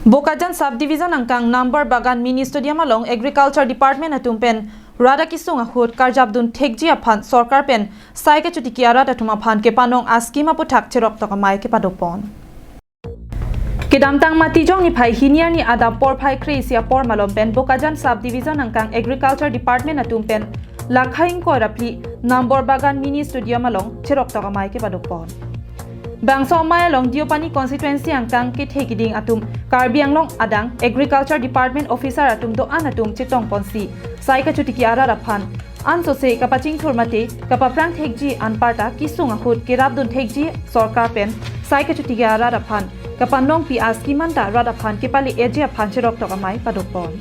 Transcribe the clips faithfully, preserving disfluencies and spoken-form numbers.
Bokajan Subdivision angkang Number Bagan Mini Stadium along Agriculture Department atum pen rat akisung ahut karjapdun thekji aphan sorkar pen sai kachotiki arat atum aphan kepanong a-scheme aputhak cheroktok amei kepadopon. Kedamtang Matijong niphai hini arni adap porphai kre-isi apor malom pen Bokajan Subdivision angkang Agriculture Department atum pen lakha ingkoi ra phli Number Bagan Mini Stadium along cheroktok amei kepadopon. Bangso amei along Deopani constituency angkang kethe kiding atum Karbi Anglong adang Agriculture Department officer atum do-an atum chetongponsi sai kachotiki arat aphan ansose kapachingthur mate kapaphrang thekji anparta kisung ahut kerapdun thekji sorkar pen sai kachotiki arat aphan kapanongpi a-scheme anta rat aphan kepale-eji aphan cheroktok amei padopon.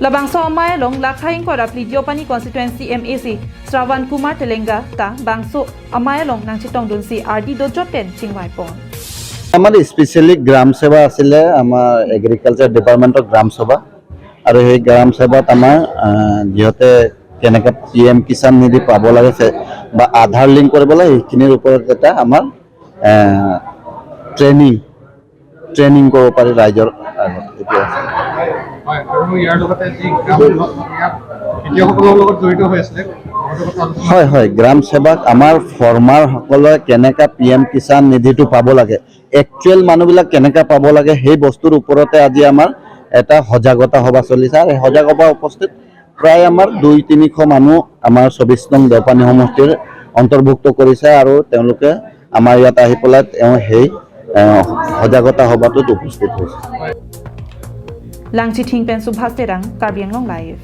Labangso amei along lakha ingkoi ra phli Deopani constituency M A C Shravan Kumar Telenga ta bangso amei along nangchetongdunsi ardi dojot pen chingvaipon. আমাৰ স্পেচিয়েলি গ্ৰাম সেৱা আছিলে, আমাৰ এগ্ৰিকালচাৰ ডিপাৰ্টমেণ্টৰ গ্ৰাম সভা। আৰু সেই গ্ৰাম সভাত আমাৰ আহ, সিহঁতে কেনেকে পি এম কিষাণ নিধি পাব লাগে সে- বা আধাৰ লিংক কৰিব লাগে, সেইখিনিৰ ওপৰত এটা আমাৰ ট্ৰেইনিং ট্ৰেইনিং ক'ব পাৰি ৰাইজৰ আগত। এইটো আছে। হয়, আৰু ইয়াৰ লগতে যি গ্ৰাম ইয়াত খেতিয়কসকলৰ লগত জড়িত হৈ আছিলে, ঘৰটোৰ কথা আলোচনা হয় হয়, গ্ৰাম সেৱক আমাৰ ফাৰ্মাৰসকলে কেনেকা পি এম কিষাণ নিধিটো পাব লাগে, একচুৱেল মানুহবিলাক কেনেকা পাব লাগে, সেই বস্তুৰ ওপৰতে আজি আমাৰ এটা সজাগতা সভা চলিছে। আৰু সেই সজাগতা উপস্থিত প্ৰায় আমাৰ দুই তিনিশ মানুহ আমাৰ চৌবিশ নং দেওপানী সমষ্টিৰ অন্তৰ্ভুক্ত কৰিছে আৰু তেওঁলোকে আমাৰ ইয়াত আহি পেলাই তেওঁ সেই এ, সজাগতা সভাটোত উপস্থিত হৈছে। Langchithing pen Subhas Terang, Karbi Anglong Live.